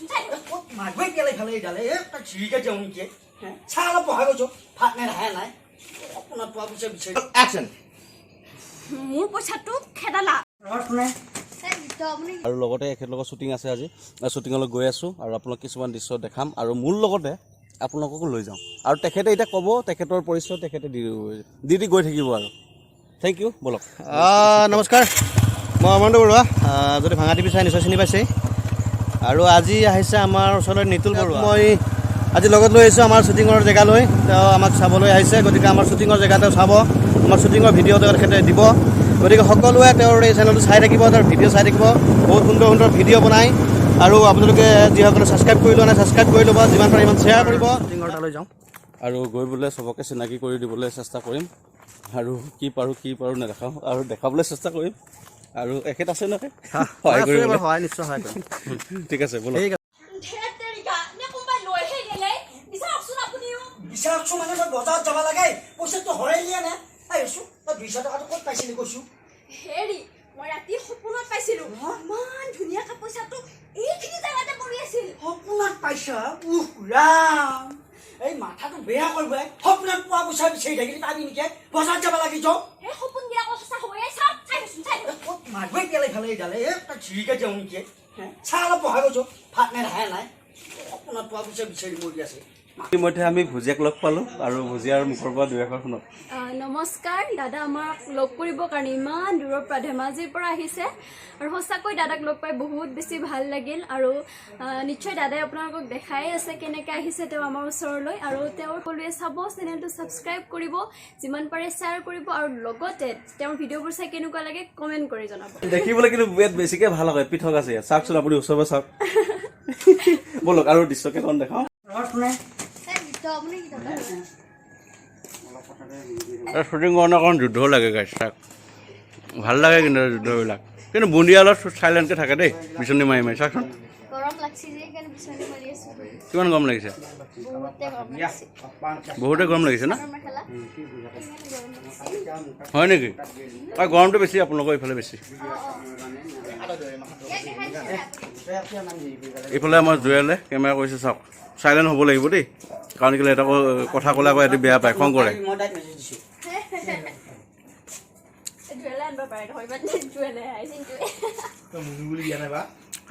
চাই থাক। ক'ত মাৰিবই পেলাই ফালে এইডালে। এই তাক চিৰিকে যাওঁ নেকি? চাহ অলপ বহাই গৈছোঁ, ভাত নাই, খাই নাই। সপোনত পোৱা পইচা বিচাৰি। একশ্যন। মোৰ পইচাটো খেদালা। আৰু লগতে এখেতলোকৰ শ্বুটিং আছে আজি, শ্বুটিঙলৈ গৈ আছোঁ আৰু আপোনালোক কিছুমান দৃশ্য দেখাম আৰু মোৰ লগতে আপোনালোককো লৈ যাওঁ। আৰু তেখেতে এতিয়া ক'ব তেখেতৰ পৰিচয়, তেখেতে দি দি দি গৈ থাকিব। আৰু thank U, ব'লক। নমস্কাৰ, মই অমন্ত বৰুৱা। যদি ভাঙা টিভি চাই নিশ্চয় চিনি পাইছেই। আৰু আজি আহিছে আমাৰ ওচৰলৈ নিতুল বৰুৱা। মই আজি লগত লৈ আহিছোঁ আমাৰ শ্বুটিঙৰ জেগালৈ। তেওঁ আমাক চাবলৈ আহিছে, গতিকে আমাৰ শ্বুটিঙৰ জেগা তেওঁ চাব, আমাৰ শ্বুটিঙৰ ভিডিঅ' তেওঁ তেখেতে দিব। গতিকে সকলোৱে তেওঁৰ এই চেনেলটো চাই থাকিব, তেওঁৰ ভিডিঅ' চাই থাকিব। বহুত সুন্দৰ সুন্দৰ ভিডিঅ' বনায়। আৰু আপোনালোকে যিসকলে ছাবস্ক্ৰাইব কৰি লোৱা নাই, ছাবস্ক্ৰাইব কৰি ল'ব, যিমান পাৰে সিমান শ্বেয়াৰ কৰিব। শ্বুটিঙৰ তালৈ যাওঁ। আৰু গৈ বোলে চবকে চিনাকি কৰি দিবলৈ চেষ্টা কৰিম আৰু কি পাৰোঁ কি পাৰোঁ নেদেখাওঁ আৰু দেখাবলৈ চেষ্টা কৰিম। আৰু এখেত আছে নহয় সহায় কৰিবলৈ। সহায় নিশ্চয় সহায় কৰিম। ঠিক আছে, ব'লক। ঠিক আছে। ধেত তেৰিকা, নে কোনোবাই লৈহে গেলে? বিচাৰকচোন আপুনিও। বিচাৰকচোন মানে মই বজাৰত যাব লাগে, পইচাটো হৰাই দিয়া নে আহিছোঁ। তই 200 টকাটো ক'ত পাইছিলি কৈছোঁ? হেৰি, মই ৰাতি সপোনত পাইছিলো, ইমান ধুনীয়াকে পইচাটো এইখিনি জেগাতে পৰি আছিল। সপোনত পাইছ? উহ ৰাম, এই মাথাটো বেয়া কৰিব। সপোনত পোৱা পইচা বিচাৰি থাকিলি পাবি নেকি? বজাৰত যাব লাগি যাওঁ। এই সপোনবিলাক সঁচা হ'ব। এই চাওক, চাই থাকচোন, চাই থাক। ক'ত মাৰিবই পেলাই ফালে এইডালে। এই তাক চিৰিকে যাওঁ নেকি? চাহ অলপ বহাই গৈছোঁ, ভাত নাই, খাই নাই। সপোনত পোৱা পইচা বিচাৰি মৰি আছে। ইতিমধ্যে আমি ভুজিয়াক লগ পালোঁ আৰু ভুজিয়াৰ মুখৰ পৰা দুই এষাৰ শুনক। নমস্কাৰ দাদা, আমাক লগ কৰিবৰ কাৰণে ইমান দূৰৰ পৰা, ধেমাজিৰ পৰা আহিছে আৰু সঁচাকৈ দাদাক লগ পাই বহুত বেছি ভাল লাগিল। আৰু নিশ্চয় দাদাই আপোনালোকক দেখাই আছে কেনেকৈ আহিছে তেওঁ আমাৰ ওচৰলৈ। আৰু তেওঁৰ সকলোৱে চাব, চেনেলটো ছাবস্ক্ৰাইব কৰিব, যিমান পাৰে শ্বেয়াৰ কৰিব আৰু লগতে তেওঁৰ ভিডিঅ'বোৰ চাই কেনেকুৱা লাগে কমেণ্ট কৰি জনাব। দেখিবলৈ কিন্তু ইয়াত বেছিকে ভাল হয়, পৃথক আছে ইয়াত। চাওকচোন আপুনি, ওচৰৰ পৰা চাওক। ব'লক, আৰু দৃশ্য কেইখন দেখাওঁ। শুনে। শ্বুটিং কৰোঁতে অকণ যুদ্ধও লাগে গাইছ, চাওক, ভাল লাগে কিন্তু যুদ্ধবিলাক। কিন্তু বুন্দিয়া অলপ চাইলেণ্টকৈ থাকে দেই, বিচনী মাৰি মাৰি। চাওকচোন। গৰম লাগছে যে, সেইকাৰণে বিচনী মাৰি আছো। কিমান গৰম লাগিছে? বহুতে গৰম লাগছে। বহুতে গৰম লাগিছে ন? চাদৰ মেখেলা, সেইকাৰণে গৰম লাগছে। হয় নেকি? আৰু গৰমটো বেছি আপোনালোকৰ এইফালে বেছি। ইয়াক দেখাই দিছে আপুনি। এইফালে আমাৰ জুৱেলে কেমেৰা কৰিছে, চাওক। চাইলেণ্ট হ'ব লাগিব দেই, কাৰণ কেলৈ এটা কথা ক'লে আকৌ সিহঁতি বেয়া পায়, খং কৰে। মই তাইক মেছেজ দিছোঁ। জুৱেলে আনিব পাৰে নহয়, ইমান জুৱেলে আহিছে।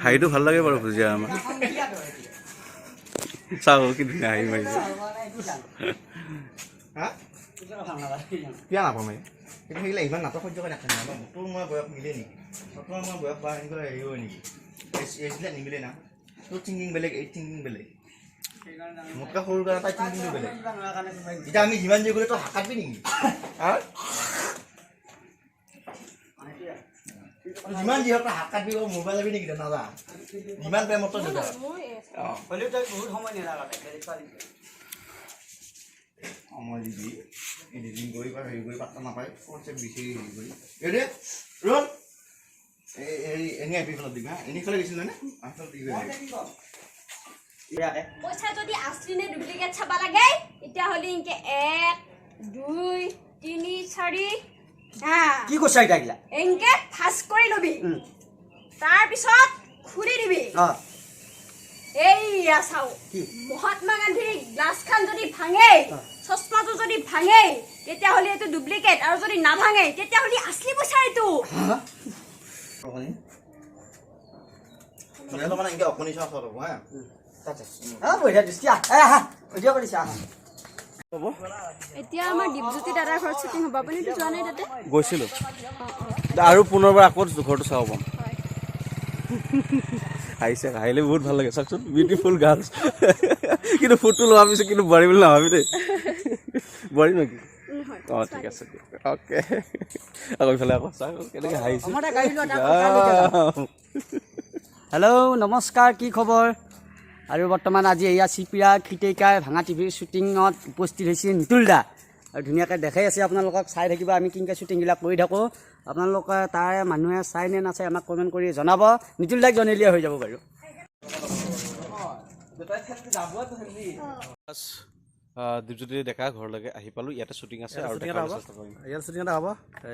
হাঁহিটো ভাল লাগে বাৰু ভুজিয়া আমাৰ। চাওক, কি ধুনীয়া হাঁহি মাৰিছে। কিয় নাপাম? এই সেইটো থাকিলে ইমান নাটক সহ্য কৰি নাথাকে ন। তোৰ মই বয়স মিলে নেকি? তোৰ মই বয়স বা এনেকুৱা হেৰি হয় নেকি? এজবিলাক নিমিলে না। তোৰ থিংকিং বেলেগ, এই থিংকিং বেলেগ। মোতকৈ সৰু কাৰণে তাই থিংকিংটো বেলেগ। এতিয়া আমি যিমান যি কৰিলে তই হাত কাটবি নেকি? হা, তই যিমান যি হওক তই হাত কাটবি, মোবাইল যাবি নেকি? নাযা। যিমান প্ৰেমত তই নাযা। অঁ। হ'লেও তাইক বহুত সময় নেলাগে, বেলেগ ছোৱালী। সময় দিবি, এডিটিং কৰি বা হেৰি কৰি পাত্তা নাপায়, কনচেপ্ট বিচাৰি হেৰি কৰি। এই দে ৰ'ল, এই হেৰি এনেই আহি ফেলত দিবি। হা, এনেই ফালে গৈছিল নহয়, আহফালে দিবি। পইচা যদি আছলি নে ডুপ্লিকেট চাবা লাগে, তেতিয়াহ'লে ইনকে এক, দুই, তিনি, চাৰি, হা। কি কৈছা এতিয়া এইগিলা? এনকে ফাঁচ কৰি ল'বি, তাৰপিছত খুলি দিবি। এইয়া চাওঁ। কি? মহাত্মা গান্ধীৰ গ্লাছখন যদি ভাঙে, চশমাটো যদি ভাঙে, তেতিয়াহ'লে এইটো ডুপ্লিকেট আৰু যদি নাভাঙে, তেতিয়াহ'লে আছলি পইচা এইটো। মানে এনেকে অকণি চাওঁ হ'ব, হা। বঢ়িয়া দৃষ্টি। আহ, আহা, ভিডিঅ' কৰিছা, আহা। এতিয়া আমাৰ দীপজ্যোতি দাদাৰ ঘৰত শ্বুটিং হ'ব। আপুনিতো যোৱা নাই তাতে? গৈছিলোঁ আৰু পুনৰবাৰ আকৌ ঘৰটো চাব পাম। হাঁহিছে, হাঁহিলে বহুত ভাল লাগে। চাওকচোন, বিউটিফুল গাৰ্লছ। কিন্তু ফুটটো লোৱাৰ পিছত কিন্তু বোৱাৰী বুলি নাভাবি দেই। বোৱাৰী নেকি? অঁ, ঠিক আছে, অ'কে। আকৌ ইফালে আকৌ চাওক, কেনেকৈ হাঁহিছে। হেল্ল', নমস্কাৰ, কি খবৰ? আৰু বৰ্তমান আজি এয়া চিপিৰা খিটেকাই ভাঙা টিভিৰ শ্বুটিঙত উপস্থিত হৈছে নিতুল দা আৰু ধুনীয়াকৈ দেখাই আছে আপোনালোকক। চাই থাকিব, আমি কেনেকৈ শ্বুটিংবিলাক কৰি থাকোঁ। আপোনালোকে তাৰে মানুহে চাই নে নাচাই আমাক কমেণ্ট কৰি জনাব। নিতুল দাক জনালিয়ে হৈ যাব বাৰু। দীপজ্যোতি ডেকা ঘৰলৈকে আহি পালোঁ। ইয়াতে শ্বুটিং আছে আৰু শ্বুটিং এটা দেখাবলৈ হ'ব। চেষ্টা কৰিম। ইয়াত শ্বুটিং এটা হ'ব।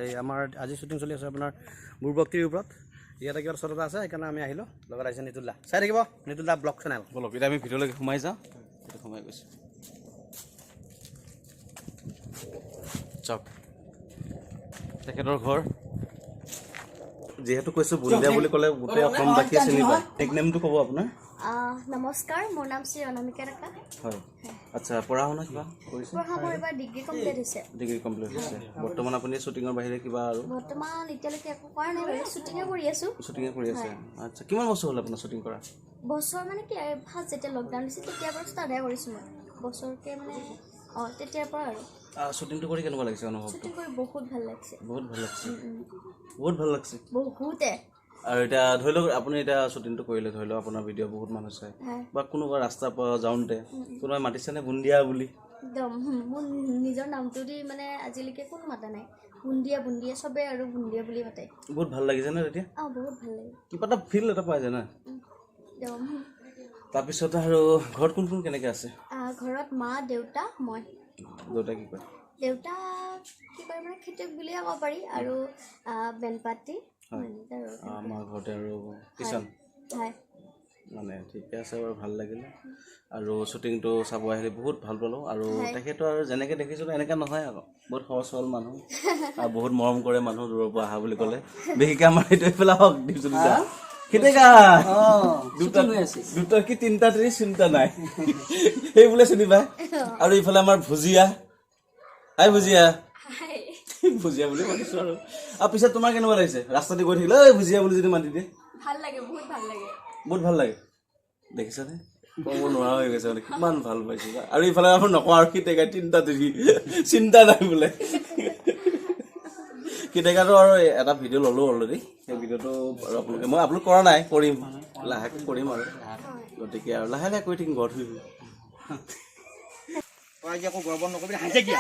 এই আমাৰ আজি শ্বুটিং চলি আছে আপোনাৰ বুৰ্বক্তিৰ ওপৰত। ইয়াতে কিবা শ্বট এটা আছে, সেইকাৰণে আমি আহিলোঁ। লগত আহিছে নিতুল দা। চাই থাকিব নিতুল দা ব্লগ চেনেল। ব'লক, এতিয়া আমি ভিতৰলৈকে সোমাই যাওঁ। এতিয়া সোমাই গৈছোঁ, চাওক তেখেতৰ ঘৰ। যিহেতু কৈছোঁ বুন্দিয়া বুলি ক'লে গোটেই অসমবাসীয়ে চিনি পায়। নিক নেমটো ক'ব আপোনাৰ? নমস্কাৰ, মোৰ নাম শ্ৰী অনামিকা ডেকা। হয়, আচ্ছা, পঢ়া শুনা কিবা কৰিছে? পঢ়া মোৰ এইবাৰ ডিগ্ৰী কমপ্লিট হৈছে। ডিগ্ৰী কমপ্লিট হৈছে। বৰ্তমান আপুনি শ্বুটিঙৰ বাহিৰে কিবা আৰু? বৰ্তমান এতিয়ালৈকে একো কৰা নাই বাৰু, শ্বুটিঙে কৰি আছোঁ। শ্বুটিঙে কৰি আছে। আচ্ছা, কিমান বছৰ হ'ল আপোনাৰ শ্বুটিং কৰা? বছৰ মানে কি, ফাৰ্ষ্ট যেতিয়া লকডাউন দিছিল তেতিয়াৰ পৰা ষ্টাৰ্টহে কৰিছোঁ মই, বছৰকৈ মানে অঁ তেতিয়াৰ পৰা আৰু। শ্বুটিংটো কৰি কেনেকুৱা লাগিছে অনুভৱটো? শ্বুটিং কৰি বহুত ভাল লাগিছে। বহুত ভাল লাগিছে, বহুত ভাল লাগিছে। বহুতে। আৰু এতিয়া ধৰি লওক আপুনি এতিয়া শ্বুটিংটো কৰিলে, ধৰি লওক আপোনাৰ ভিডিঅ' বহুত মানুহ চায় বা কোনোবা ৰাস্তাৰ পৰা যাওঁতে কোনোবাই মাতিছেনে বুন্দিয়া বুলি? একদম মোৰ নিজৰ নামটো দি মানে আজিলৈকে কোনো মাতা নাই, বুন্দিয়া বুন্দিয়া চবেই আৰু বুন্দিয়া বুলি মাতে। বহুত ভাল লাগিছে নে তেতিয়া? অঁ, বহুত ভাল লাগে। কিবা এটা ফিল এটা পাই যায় না একদম। তাৰপিছত আৰু ঘৰত কোন কোন কেনেকৈ আছে? ঘৰত মা, দেউতা, মই। দেউতা কি কৰে? দেউতা কি কৰে মানে খেতিয়ক বুলিয়ে ক'ব পাৰি, আৰু বেনপাতি। আমাৰ ঘৰতে আৰু কিষাণ। হয়। মানে ঠিকে আছে বাৰু, ভাল লাগিলে। আৰু শ্বুটিংটো চাব আহিলে বহুত ভাল পালোঁ। আৰু তেখেতো আৰু যেনেকৈ দেখিছিলোঁ এনেকৈ নহয় আকৌ, বহুত সহজ সৰল মানুহ আৰু বহুত মৰম কৰে মানুহ দূৰৰ পৰা অহা বুলি ক'লে। বিশেষকৈ আমাৰ এইটো এইফালে হওক দীপজ্যোতি কেনেকা দুটা দুটা কি তিনিটা চিন্তা নাই, সেই বোলে চিনি পায়। আৰু ইফালে আমাৰ ভুজিয়া, হাই ভুজিয়া, ভুজিয়া বুলি মাতিছোঁ। আৰু পিছত তোমাৰ কেনেকুৱা লাগিছে ৰাস্তা দি গৈ থাকিলে ঐ ভুজিয়া বুলি যদি মাতি দিয়ে? ভাল লাগে, বহুত ভাল লাগে। বহুত ভাল লাগে। দেখিছানে, ক'ব নোৱাৰা হৈ গৈছে মানে কিমান ভাল পাইছোঁ। আৰু ইফালে আমাৰ নকওঁ আৰু খিটেকা তিনিটা তিৰি চিন্তা নাই বোলে খিটেকাটো। আৰু এটা ভিডিঅ' ল'লোঁ অলৰেডি, সেই ভিডিঅ'টো আৰু আপোনালোকে মই আপলোড কৰা নাই, কৰিম লাহেকৈ কৰিম আৰু। গতিকে আৰু লাহে লাহে কৰি থাকিম ঘৰত শুই শুই। তই আজি একো গৰ্ব নকৰিবি, হাঁহিছে কিয়?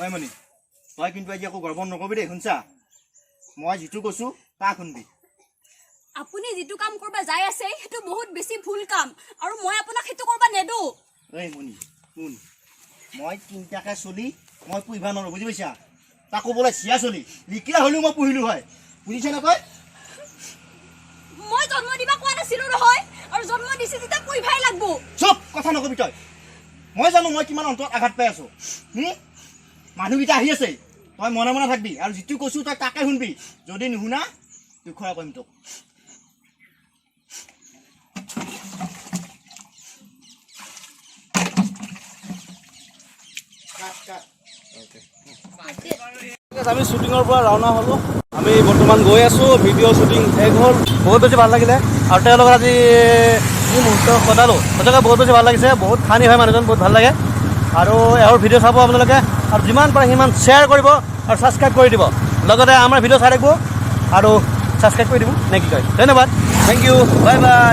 ঐ মণি, তই কিন্তু আজি একো গৰ্ব নকৰিবি দেই, শুনছা? মই যিটো কৈছোঁ তাক শুনবি। আপুনি যিটো কাম কৰিব যাই আছে সেইটো বহুত বেছি ভুল কাম, আৰু মই আপোনাক সেইটো কৰিব নেদো। ঐ মণি শুন, মই তিনিটাকে চলি মই পুহিব নোৱাৰোঁ, বুজি পাইছা? তাকো বোলে চিয়া চলি লিকিৰা হ'লেও মই পুহিলোঁ হয়, বুজিছা নে তই? মই জন্ম দিবা কোৱা নাছিলো নহয়, আৰু জন্ম দিছে যেতিয়া পুহিবাই লাগব। চুপ, কথা নকবি তই। মই জানো মই কিমান অন্তৰত আঘাত পাই আছোঁ। মানুহকেইটা আহি আছে, তই মনে মনে থাকবি আৰু যিটো কৈছোঁ তই তাকে শুনবি। যদি নুশুনা দুখৰা কৰিম তোক। আমি শ্বুটিঙৰ পৰা ৰাওনা হ'লোঁ, আমি বৰ্তমান গৈ আছোঁ। ভিডিঅ' শ্বুটিং শেষ হ'ল, বহুত বেছি ভাল লাগিলে। আৰু তেওঁৰ লগত আজি যি মুহূৰ্ত কটালোঁ সঁচাকৈ বহুত বেছি ভাল লাগিছে। বহুত ফানি হয় মানুহজন, বহুত ভাল লাগে। আৰু এওঁৰ ভিডিঅ' চাব আপোনালোকে, আৰু যিমান পাৰে সিমান শ্বেয়াৰ কৰিব আৰু ছাবস্ক্ৰাইব কৰি দিব। লগতে আমাৰ ভিডিঅ' চাই থাকিব আৰু ছাবস্ক্ৰাইব কৰি দিব নে কি কয়। ধন্যবাদ, thank U, bye bye.